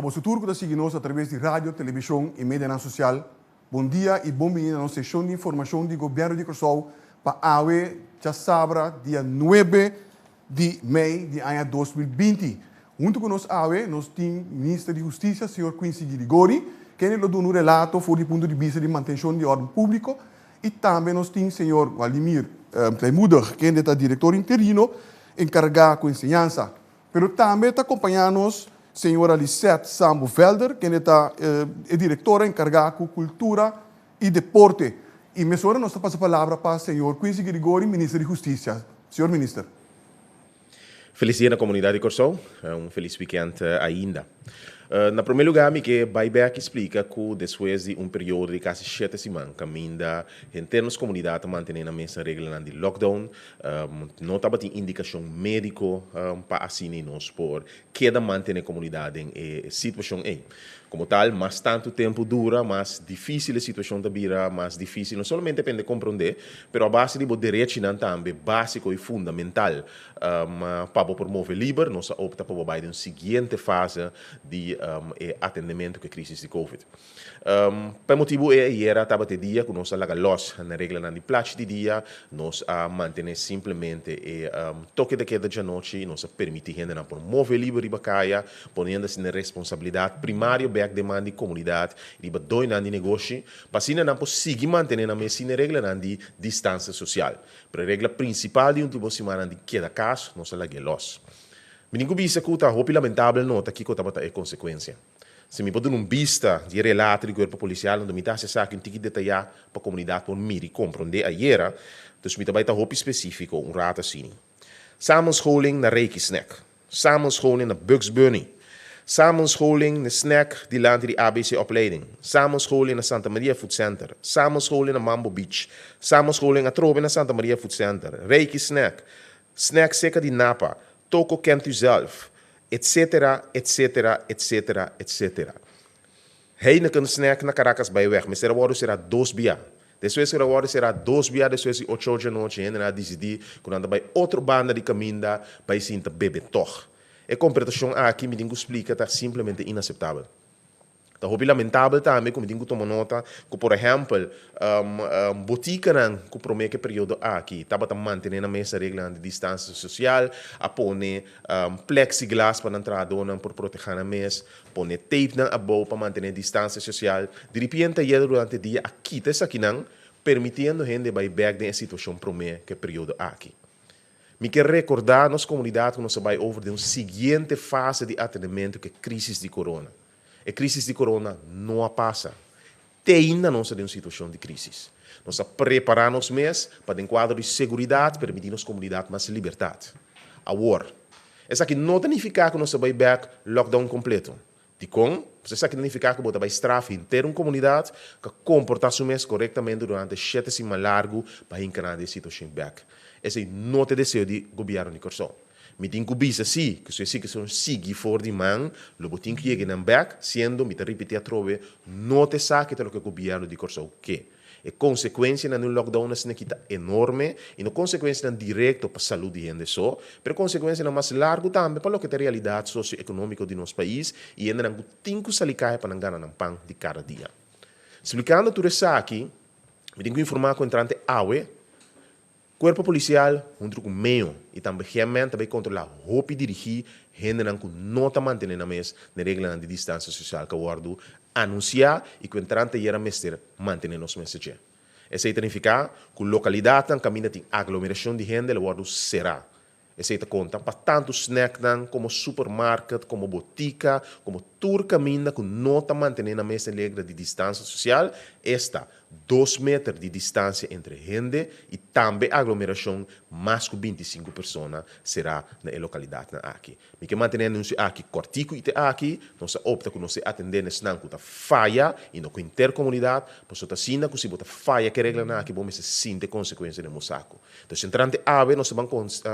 boso tur ku ta sigui nos a traves di radio, televishon i medianan sosial, bon dia i bon bini na nos seshon di informashon di Gobièrnu di Kòrsou pa awe djasabra dia nuebe di mei di aña 2020. Huntu ku nos awe nos tin Minister di Hustisia señor Quincy Girigorie, kende lo duna un relato for di punto di bista di mantenshon di órden públiko i tambe nos tin señor Waldimir Kleinmoedig, kende ta direktor interino enkargá ku enseñansa. Pero tambe ta kompañá nos señora Lisette Sambo Velder, kende ta e direktora enkargá ku kultura i deporte. I mesora nos ta pasa palabra pa señor Quincy Girigorie, Minister di Hustisia. Señor Minister. Felis dia na komunidat di Kòrsou. Un felis wikènt ainda. Na promé lugá mi ke bai bèk i splika ku despues di un periodo di kasi shete siman kaminda henter nos komunidat ta mantené nan mes reglanan di lockdown, no tabatin indikashon médiko pa asina nos por keda mantené komunidat den e situashon ei. Komo tal, mas tantu tempu dura, mas difísil e situashon ta bira, mas difísil no solamente pa hende komprondé, pero a base di bo derechinan tambe básiko i fundamental pa bo por move liber, nos a opta pa bo bai den un siguiente fase di e atendementu ku e krísis di Covid. Pa e motibu ei ayera tabata e dia ku nos a laga lòs na reglanan di plachi di dia, nos a mantené simplemente e toke de keda djanochi i nos a permití hendenan por move liber riba kaya, poniendo asina e responsabilidat primario bèk den man di komunidat riba doinan di negoshi, pa asina nan por sigui mantené nan mes sin e reglanan di distansia sosial. Pero e regla prinsipal di último simannan di keda kas, nos a lag'é lòs. Mi tin ku bisa ku ta hopi lamentabel nota kiko tabata e konsekuensia. Si mi por duna un bista di e relato di kuerpo polisial unda mi ta hasi esaki un tiki detayá pa komunidat por mira i komprondé ayera, dus mi ta bai ta hopi spesífiko un rato asini. Samenscholing na Reiki Snack. Samenscholing na Bugs Bunny. Samenscholing na Snack dilanti di ABC Opleiding. Samenscholing na Santa Maria Food Center. Samenscholing na Mambo Beach. Samenscholing atrobe na Santa Maria Food Center. Reiki Snack. Snack seka di Napa. Toko Kent U Zelf. Etcetera, etcetera, etcetera, etcetera. Heineken Snack na Caracas Byweg mester a wòrdu será dos bia. Despues ku el a wòrdu será dos bia despues di ocho djanochi hendenan a disidí ku nan ta bai otro banda di kaminda bai sinta bebe tòg. E komportashon aki mi tin ku splika ta simplemente inaseptabel. Ta hopi lamentabel tambe ku mi tin ku tuma nota ku por ehèmpel botikanan ku promé ku e periodo aki tabata mantené nan mes reglanan di distansia sosial a pone plexiglas pa nan trahadónan por protehá nan mes, pone tapenan abou pa mantené distansia sosial. Diripiente ayer durante dia a kita esakinan permitiendo hende bai bèk den e situashon promé ku e periodo aki. Mi ke rekordá nos komunidat ku nos a bai over den un siguiente fase di atendementu ku e krísis di korona. E krísis di korona no a pasa. Te ainda nos ta den un situashon di krísis. Nos a prepará nos mes pa den kuadro di seguridat permití nos komunidat mas libertat. Awor, esaki no ta nifiká ku nos ta bai bèk lockdown kompleto. Dikon? Pasobra esaki ta nifiká ku bo ta bai straf henter un komunidat ku a komportá su mes korektamente durante shete siman largu pa hinka nan den e situashon bèk. Esei no ta e deseo di gobièrnu di Kòrsou. Mi tin ku bisa si, ku si e situashon sigui for di man, lo bo tin ku yega nan bèk, siendo, mi ta ripití atrobe, no ta esaki ta loke gobièrnu di Kòrsou ke. E konsekuensianan di un lockdown asina aki ta enorme, i no konsekuensianan direkto pa salú di hende so, pero konsekuensianan mas largu tambe pa loke ta e realidat sosioekonómiko di nos pais i hendenan ku tin ku sali kaya pa nan gana nan pan di kada dia. Splikando tur esaki, mi tin ku informá ku entrante awe, Kuerpo polisial huntu ku meo i tambe GMN ta bai kontrolá hopi dirigí hendenan ku no ta mantené nan mes den reglanan di distansia sosial ku a wòrdu anunsiá i ku entrante ayera mester mantené nos mes dje. Esei ta nifiká ku lokalidatnan kaminda tin aglomerashon di hende lo wòrdu será. Esei ta konta pa tantu snèknan komo supermarket, komo botika, komo tur kaminda ku no ta mantené nan mes den regla di distansia sosial, esta, dos meter di distansia entre hende i tambe aglomerashon mas ku 25 persona será na e lokalidatnan aki. Mi ke mantené anunsio aki kòrtiku i te aki nos a opta ku nos e atendé na esnan ku ta faya i no ku henter komunidat, pasobra ta asina ku si bo ta faya ku e reglanan aki bo mester sinti e konsekuensia den bo saku. Entonces entrante awe nos ta ban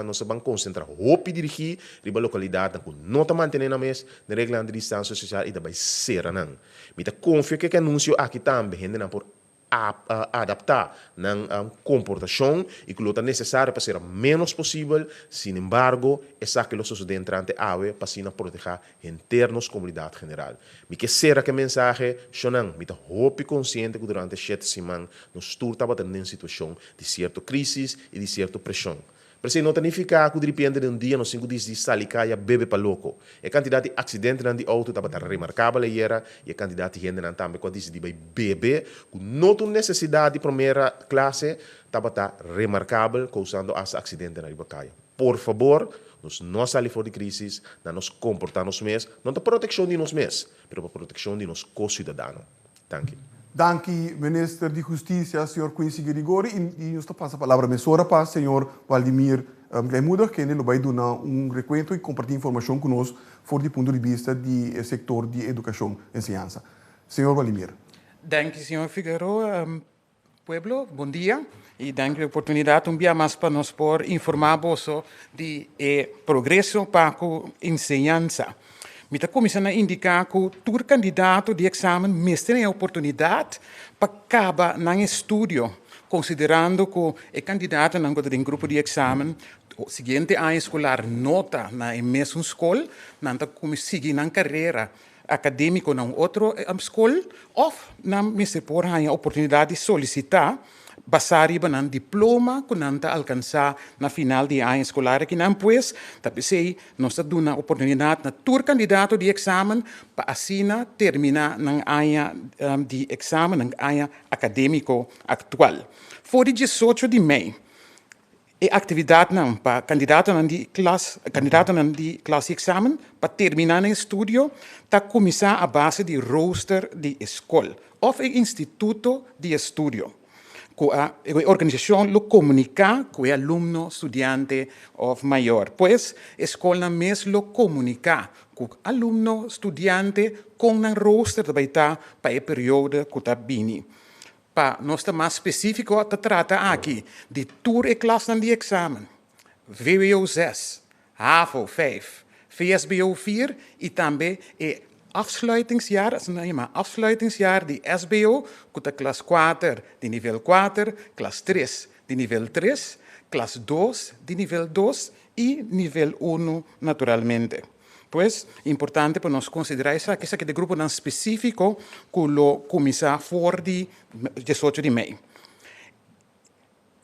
nos ta ban konsentrá hopi dirigí riba lokalidatnan ku no ta mantené nan mes den reglanan di distansia sosial i ta bai sera nan. Mi ta konfia ku e anunsio aki tambe hendenan por. Adaptá nan komportashon i ku lo ta nesesario pa sera ménos posibel. Sinembargo, esaki lo sosodé entrante awe pa asina protehá henter nos komunidat general. Mi ke sera ku e mensahe, Shonnan, mi ta hopi konsiente ku durante shete siman nos tur tabata den situashon di sierto krísis i di sierto preshon. Pero esei no ta nifiká ku diripiente den un dia nos tin ku disidí sali kaya bebe pa loko. E kantidat di aksidentenan di outo tabata remarkabel ayera i e kantidat di hendenan tambe ku a disidí bai bebe ku no ta un nesesidat di promera klase tabata remarkabel kousando asta aksidentenan riba kaya. Por fabor, nos no a sali for di krísis, na nos komportá nos mes, no ta protekshon di nos mes, pero pa protekshon di nos ko-siudadano. Danki. Danki Minister di Husticia señor Quincy Girigorie y nos ta pasa palabra mesora pa señor Waldimir Kleinmoedig kende lo bay duna un recuento y comparti informacion cu nos for di punto di bista di e sector di educacion enseñansa. Señor Waldimir. Danki señor Figueroa. Pueblo, bon dia y danki pa e oportunidad un bia mas pa nos por informa boso di e progreso pa cu enseñansa. Mi ta cuminsa na indica cu tur candidato di examen mester tin e oportunidad pa caba nan estudio, considerando cu e candidatonan cu ta den grupo di examen siguiente aña escolar no ta na e mesun scol, nan ta cuminsa sigui nan carera akadémiko na un otro skol òf nan mester por haña oportunidat di solisitá basá riba nan diploma ku nan ta alkansá na final di e aña eskolar akinan. Pues, ta p'esei nos ta duna oportunidat na tur kandidato di eksamen pa asina terminá nan aña di eksamen, nan aña akadémiko aktual. For di diesocho di mei E aktividatnan pa kandidatonan di klas kandidatonan di klas di eksamen pa terminá nan estudio ta kuminsá a base di rooster di e skol òf e instituto di estudio ku a e organisashon lo komuniká ku e alumno, studiante òf mayor. Pues e skolnan mes lo komuniká ku alumno, studiante kon nan rooster ta bai ta pa e periodo ku ta bini. Pa nos ta mas spesífiko ta trata aki di tur e klasnan di eksamen, vwo 6, havo 5, vsbo 4 i tambe e afsluitingsjaar, asina nan yama afsluitingsjaar di sbo ku ta klas kuater di nivel kuater, klas tres di nivel tres, klas dos di nivel dos i nivel unu naturalmente. Pues, importante pa nos konsiderá esaki, esaki ta e gruponan spesífiko ku lo kuminsá for di diesocho di mei.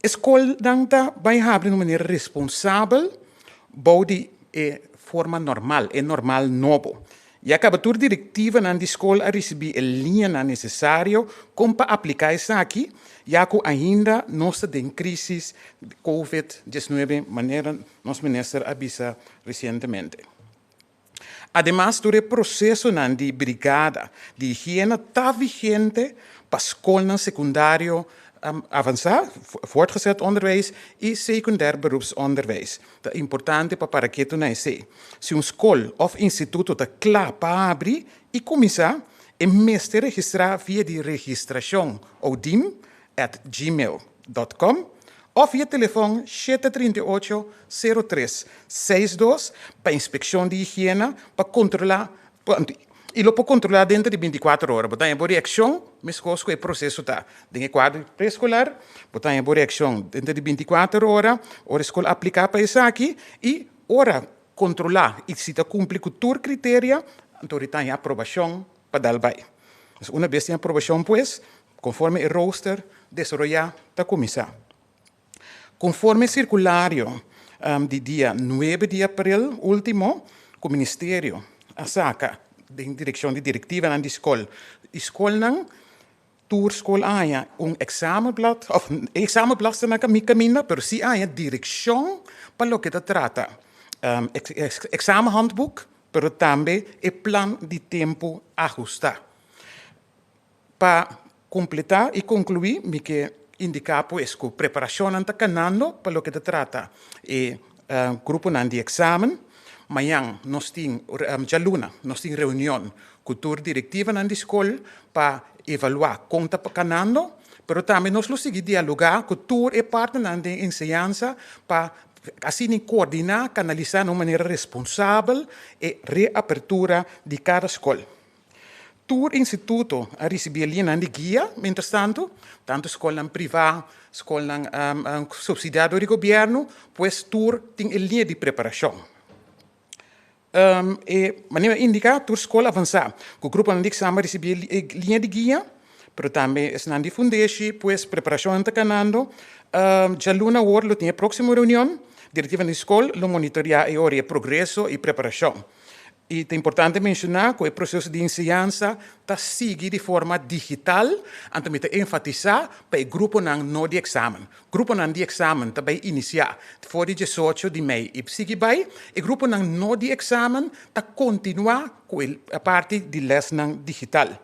E skolnan ta bai habri na un manera responsabel bou di e forma normal, e normal nobo. Ya kaba tur direktivanan di skol a risibí e liñanan nesesario kon pa apliká esaki, ya ku ainda nos ta den krísis covid diesnuebe manera nos minister a bisa resientemente. Ademas tur e prosesonan di brigada di higiena ta vigente pa skolnan sekundario avansá, voortgezet onderwijs, i secundair beroepsonderwijs. Ta importante pa para ketu na esei. Si un skol òf instituto ta kla pa habri i kuminsá, e mester registrá via di registrashon oudim at gmail dot com òf via telefòn 738 03 62 pa inspekshon di higiena pa kontrolá i lo por kontrolá denter di bintikuater ora. Bo ta haña bo reakshon meskos ku e proseso ta den e kuadro preeskolar, bo ta haña bo reakshon denter di bintikuater ora, ora e skol apliká pa esaki i ora kontrolá i si ta kumpli ku tur kriteria, anto ta haña aprobashon pa dal bai. Una bes tin aprobashon pues, konforme e rooster desaroyá ta kuminsá. Konforme e sirkulario di dia nuebe di aprel último ku ministerio a saka den direkshon di direktivanan di skol i skolnan, tur skol a haña un eksamenblad òf e eksamenblad sta na kaminda pero si a haña direkshon pa loke ta trata eksamenhandboek pero tambe e plan di tempu ahustá. Pa kompletá i konkluí mi ke indiká pues ku preparashonnan ta kanando pa loke ta trata e gruponan di eksamen. Mañan nos tin, djaluna, nos tin reunion ku tur direktivanan di skol pa evaluá kon ta kanando, pero tambe nos lo sigui dialogá ku tur e partnernan den enseñansa pa asina koordiná, kanalisá na un manera responsabel e reapertura di kada skol. Tur instituto a risibí e liñanan di guia mientrastantu, tantu skolnan privá, skolnan supsidiá dor di gobièrnu, pues tur tin e liña di preparashon. E manera a indiká, tur skol avansá ku gruponan di eksamen a risibí e liña di guia, pero tambe esnan di fundeshi, pues preparashonnan ta kanando. Djaluna awor lo tin e próksimo reunion, direktivanan di skol lo monitoreá e ora i e progreso i preparashon. I ta importante menshoná ku e proseso di enseñansa ta sigui di forma digital, anto mi ta enfatisá pa e gruponan no di eksamen. Gruponan di eksamen ta bai inisiá for di diesocho di mei i sigui bai. E gruponan no di eksamen ta kontinuá ku e parti di lèsnan digital.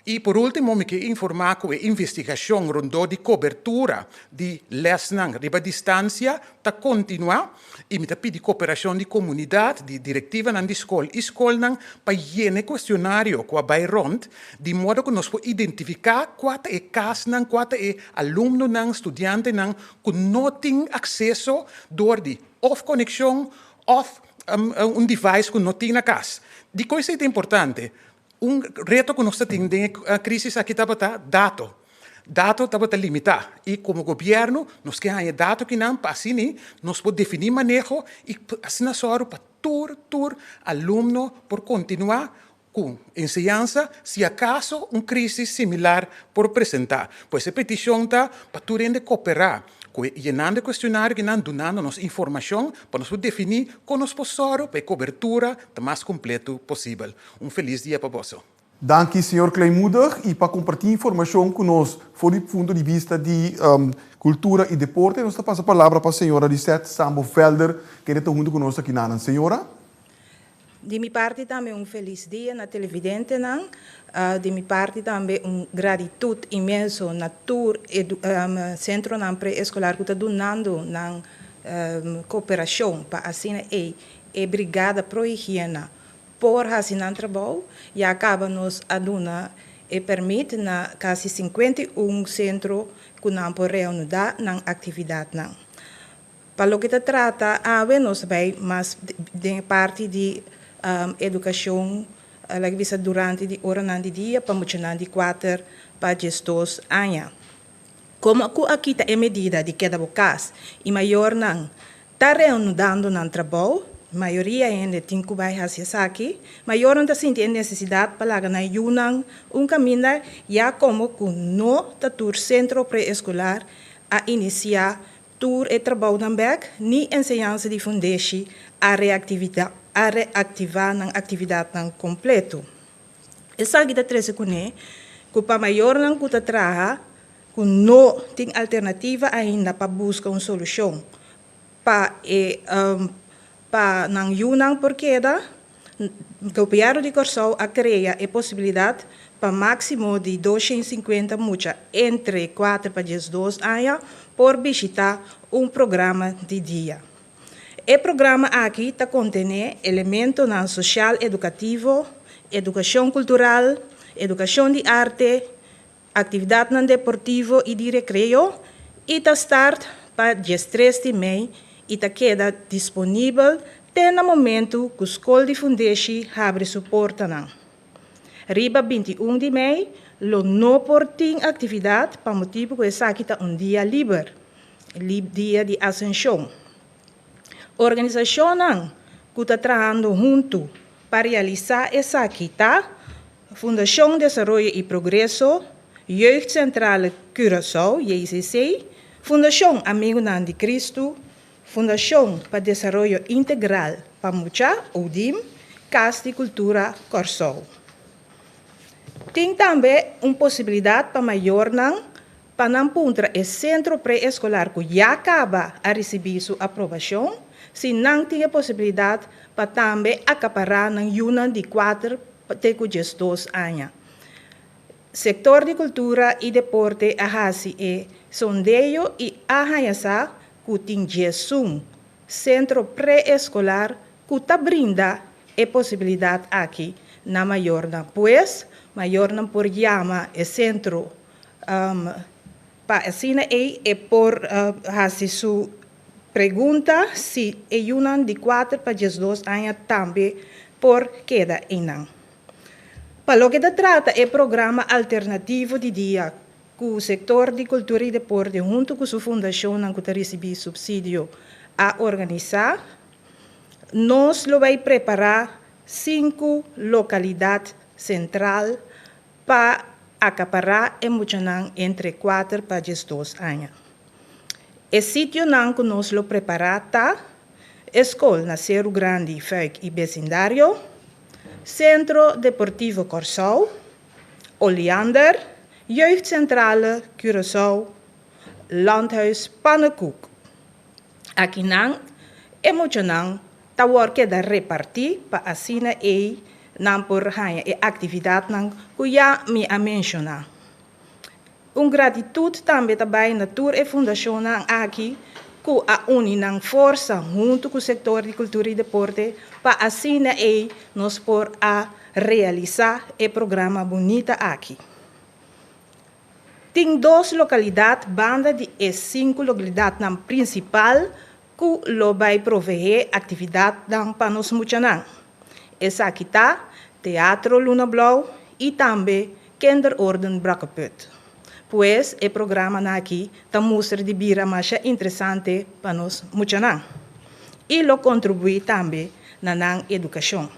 I por último mi ke informá ku e investigashon rondó di kobertura di lèsnan riba distansia ta kontinuá i mi ta pidi koperashon di komunidat, di direktivanan di skol i skolnan pa yena e kuestionario ku a bai rònt di moda ku nos por identifiká kua ta e kasnan, kua ta e alumnonan, studiantenan ku no tin akseso dor di òf konekshon òf un device ku no tin na kas. Dikon esei ta importante? Un reto ku nos ta tin den e krísis aki tabata dato. Dato tabata limitá i komo gobièrnu nos ke haña e dato kinan pa asina nos por definí maneho i asina sòru pa tur tur alumno por kontinuá ku enseñansa si akaso un krísis similar por presentá. Pues e petishon ta pa tur hende koperá ku e yenando e kuestionario kinan dunando nos informashon pa nos por definí kon nos por sòru pa e kobertura ta mas kompletu posibel. Un felis dia pa boso. Danki señor Kleinmoedig y pa comparti informacion cu nos for di punto di bista di cultura y deporte. Nos ta pasa palabra pa señora Lisette Sambo Velder kende ta hunto cu nos aki nanan. Señora. Di mi parti tambe un felis dia na televidentenan. Di mi parti tambe un gratitud inmenso na tur centronan pre-escolar cu ta dunando nan cooperacion pa asina ey e brigada pro higiena por hasi nan trabou, ya kaba nos a duna e permit na kasi 51 sentro ku nan por reanudá nan aktividatnan. Pa loke ta trata awe nos ta bai mas den e parti di edukashon, laga bisa durante di oranan di dia pa muchanan di kuater pa 12 aña. Komo ku a kita e medida di keda bo kas i mayornan Ta reanudando nan trabou, mayoria hende tin ku bai hasi esaki. Mayornan ta sinti e nesesidat pa laga nan yunan un kaminda ya komo ku no ta tur sentro preeskolar a inisiá tur e trabounan bèk ni enseñansa di fundeshi a reaktivá nan aktividatnan kompleto. Esaki ta trese kuné ku pa mayornan ku ta traha ku no tin alternativa ainda pa buska un solushon pa e pa nan yunan por keda, Gobièrnu di Kòrsou a krea e posibilidat pa máksimo di 250 mucha entre kuater pa 12 aña por bishitá un programa di dia. E programa aki ta kontené elementonan sosial edukativo, edukashon kultural, edukashon di arte, Aktividatnan deportivo i di rekreo i ta start pa 13 di mei i ta keda disponibel te na momentu ku Skol di Fundeshi habri su portanan. Riba 21 di mei lo no por tin aktividat pa motibu ku esaki ta un dia liber, dia di Asenshon. Organisashonnan ku ta trahando huntu pa realisá esaki ta, Fundashon Desaroyo i Progreso, Jeugdcentrale Curaçao, JCC, Fundashon Amigunan di Kristu, Fundashon pa Desaroyo Integral pa Mucha, ODIM, Kas di Kultura Kòrsou. Tin tambe un posibilidat pa mayornan pa nan puntra e sentro pre-eskolar ku ya kaba a risibí su aprobashon si nan tin e posibilidat pa tambe akapará nan yunan di kuater te ku 12 aña. Sektor di kultura i deporte a hasi e sondeo i a haña sa ku tin 11 sentro pre-eskolar ku ta brinda e posibilidat aki na mayornan. Pues, mayornan por yama e sentro pa asina ei e por hasi su pregunta si e yunan di kuater pa 12 aña tambe por keda einan. Pa loke ta trata e programa alternativo di dia ku sektor di kultura i deporte huntu ku su fundashonnan ku ta risibí supsidio a organisá, nos lo bai prepará sinku lokalidat sentral pa akapará e muchanan entre kuater pa 12 aña. E sitionan ku nos lo prepará ta e skol na Seru Grandi, Fuik i besindario, Sentro Deportivo Kòrsou, Oleander, Jeugdcentrale Curaçao, Landhuis Pannekoek. Akinan e muchanan ta wòrdu keda repartí pa asina ei nan por haña e aktividatnan ku ya mi a menshoná. Un gratitut tambe ta bai na tur e fundashonnan aki ku a uni nan forsa huntu ku sektor di kultura i deporte pa asina ei nos por a realisá e programa bunita aki. Tin dos lokalidat banda di e sinku lokalidatnan prinsipal ku lo bai proveé aktividatnan pa nos muchanan. Esaki ta Teatro Luna Blou i tambe Kinderorden Brakkeput. Pues e programanan aki ta mustra di bira masha interesante pa nos muchanan i lo kontribuí tambe na nan edukashon.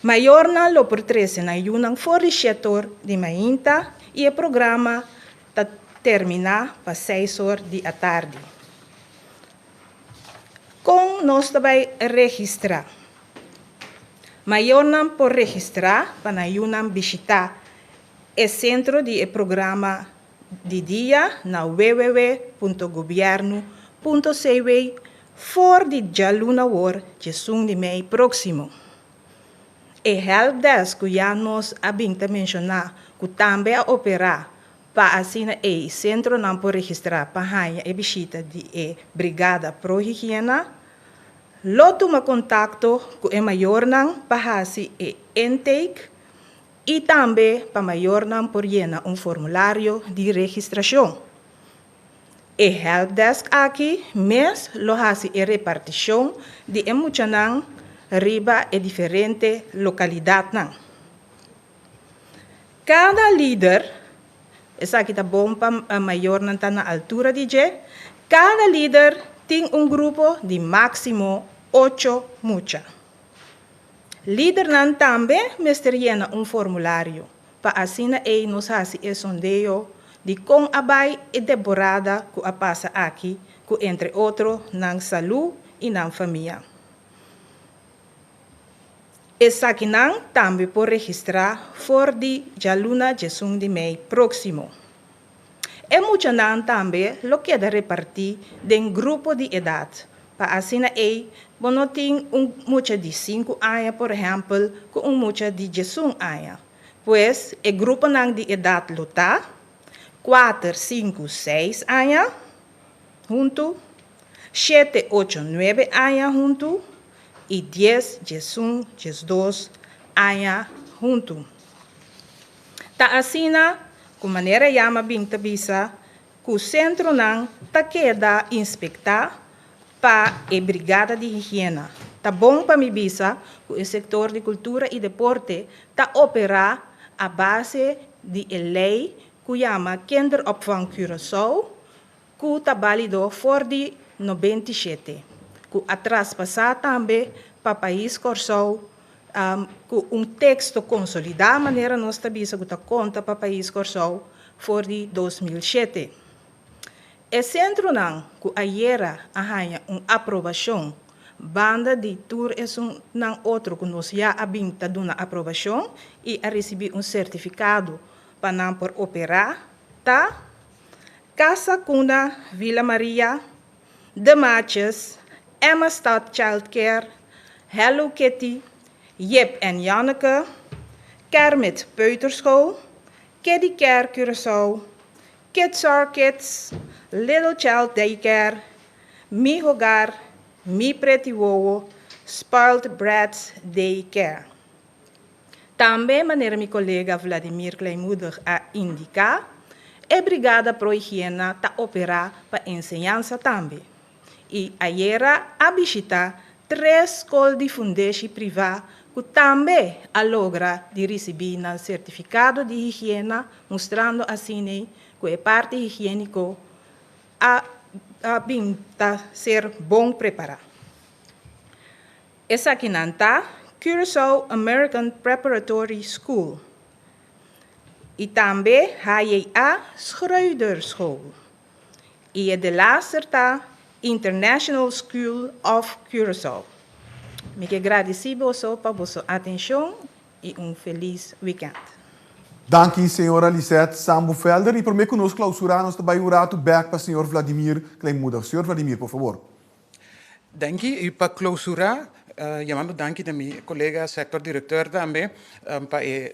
Mayornan lo por trese nan yunan for di shete or di mainta i e programa ta terminá pa seis or di atardi. Kon nos ta bai registrá? Mayornan por registrá pa nan yunan bishitá e sentro di e programa di dia na www.gobiernu.cw for di djaluna awor 11 di mei próksimo. E helpdesk ku ya nos a bin ta menshoná ku tambe a operá pa asina ei sentronan por registrá pa haña e bishita di e Brigada Pro Higiena, lo tuma kontakto ku e mayornan pa hasi e intake i tambe pa mayornan por yena un formulario di registrashon. E helpdesk aki mes lo hasi e repartishon di e muchanan riba e diferente lokalidatnan. Kada lider, esaki ta bon pa mayornan ta na altura di dje, kada lider tin un grupo di máksimo ocho mucha. Lidernan tambe mester yena un formulario pa asina ei nos hasi e sondeo di kon a bai e temporada ku a pasa aki ku entre otro nan salú i nan famia. Esakinan tambe por registrá for di djaluna 11 di mei próksimo. E muchanan tambe lo keda repartí den grupo di edat, pa asina ei bo no tin un mucha di sinku aña por ehèmpel ku un mucha di 11 aña. Pues e gruponan di edat lo ta, kuater, sinku, seis aña huntu, shete, ocho, nuebe aña huntu i 10, 11, 12 aña huntu. Ta asina ku manera ya mi a bin ta bisa ku sentronan ta keda inspektá pa e Brigada di Higiena. Ta bon pa mi bisa ku e sektor di kultura i deporte ta operá a base di e lei ku yama Kinderopvang Curaçao ku ta bálido for di 97, ku a traspasá tambe pa pais Kòrsou ku un teksto konsolidá manera nos ta bisa ku ta konta pa pais Kòrsou for di 2007. E sentronan ku ayera a haña un aprobashon banda di tur esunnan otro ku nos ya a bin ta duna aprobashon i a risibí un sertifikado pa nan por operá ta Casa Cuna Villa Maria, De Maatjes, Emmastad Childcare, Hello Kitty, Jip en Janneke, Kermit Peuterschool, Kiddie Care Curaçao, Kids Are Kids, Little Child Daycare, Mi Hogar, Mi Pretty Wowo, Spoiled Brats Daycare. Tambe, manera mi kolega Vladimir Kleinmoedig a indiká, e Brigada Pro Higiena ta operá pa enseñansa tambe. I ayera a bishitá tres skol di fundeshi privá. ku tambe a logra di risibí nan sertifikado di higiena, mustrando asina ku e parti higiéniko a a bin ta ser bon prepará. Esakinan ta Curaçao American Preparatory School i tambe HJA Schreuderschool. I e delaster ta International School of Curaçao. Mi ke gradisí boso pa boso atenshon i un felis wikènt. Danki señora Lisette Sambo Velder i promé ku nos klausurá nos ta bai un ratu bèk pa señor Vladimir Kleinmoedig. Señor Vladimir, por fabor. Danki i pa klausurá yamando danki na mi kolega sector directeur tambe pa e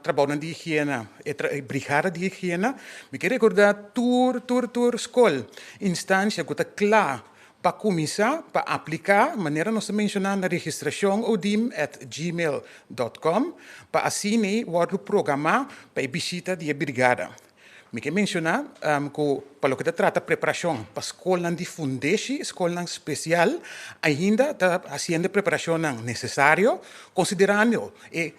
trabounan di higiena, e brigada di higiena. Mi ke rekordá tur tur tur skol, instansia ku ta kla pa kuminsá pa apliká manera nos ta menshoná na registrashon odim at gmail dot com pa asina wòrdu programá pa e bishita di e brigada. Mi ke menshoná ku pa loke ta trata preparashon pa skolnan di fundeshi, skolnan spesial, ainda ta hasiendo e preparashonnan nesesario, konsiderando e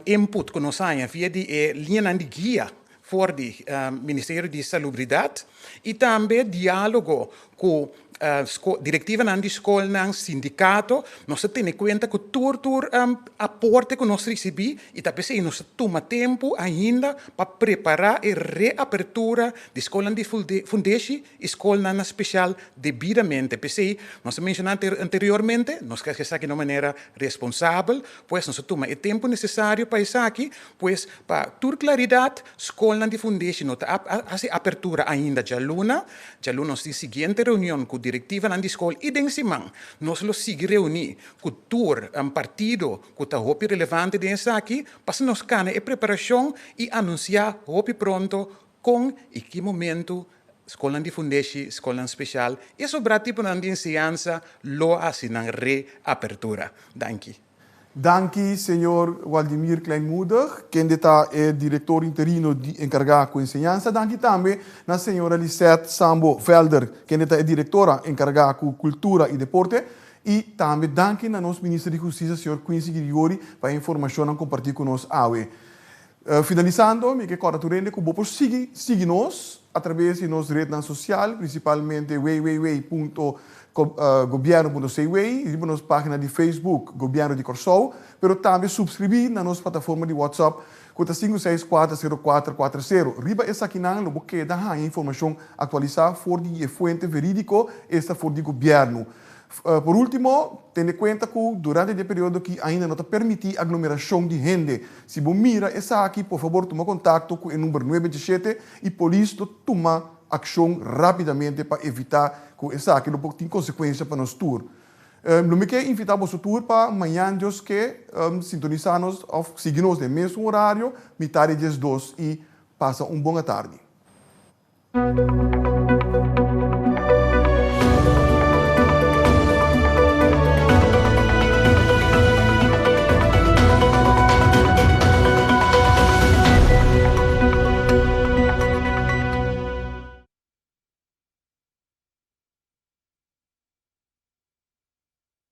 input ku nos haña via di e liñanan di guia for di Ministerio di Salubridat i tambe diálogo ku Direktivanan di skolnan, sindikato, nos ta tene kuenta ku tur tur aporte ku nos risibí i ta p'esei nos ta tuma tempu ainda pa prepará e reapertura di skolnan di fundeshi i skolnan na spesial debidamente. P'esei nos a menshoná anteriormente, nos ke hasi esaki na un manera responsabel, pues nos ta tuma e tempu nesesario pa esaki, pues pa tur klaridat skolnan di fundeshi no ta hasi apertura ainda djaluna. Djaluna nos tin siguiente reunion ku direktivanan di skol i den siman nos lo sigui reuní ku tur partido ku ta hopi relevante den esaki pa asina nos kana e preparashon i anunsiá hopi pronto kon i ki momentu skolnan di fundeshi, skolnan speshal i sobrá tiponan di enseñansa lo hasi nan reapertura. Danki. Danki señor Waldimir Kleinmoedig, kende ta e director interino di encarga cu enseñansa. Danki tambe na señora Lisette Sambo Velder, kende ta e directora encarga cu cultura y deporte. Y tambe danki na nos Minister di Husticia, señor Quincy Girigorie, pa e informacionnan comparti cu nos awe. Finalisando, mi ke kòrda tur hende ku bo por sigui sigui nos atraves di nos retnan sosial, prinsipalmente www.gobièrnu.cw, riba nos página di Facebook Gobièrnu di Kòrsou, pero tambe supskribí na nos plataforma di WhatsApp ku ta sinku seis kuater sero kuater kuater sero. Riba esakinan lo bo keda haña informashon aktualisá for di e fuente verídiko, esta for di gobièrnu. Por último, tene kuenta ku durante di e periodo aki ainda no ta permití aglomerashon di hende. Si bo mira esaki, por fabor tuma kontakto ku e number nuebe djeshete i polis lo tuma akshon rápidamente pa evitá ku esaki lo por tin konsekuensia pa nos tur. Lo mi ke invitá boso tur pa mañan Dios ke sintonisá nos òf sigui nos den mesun orario, mitá di 12 i pasa un bon atardi.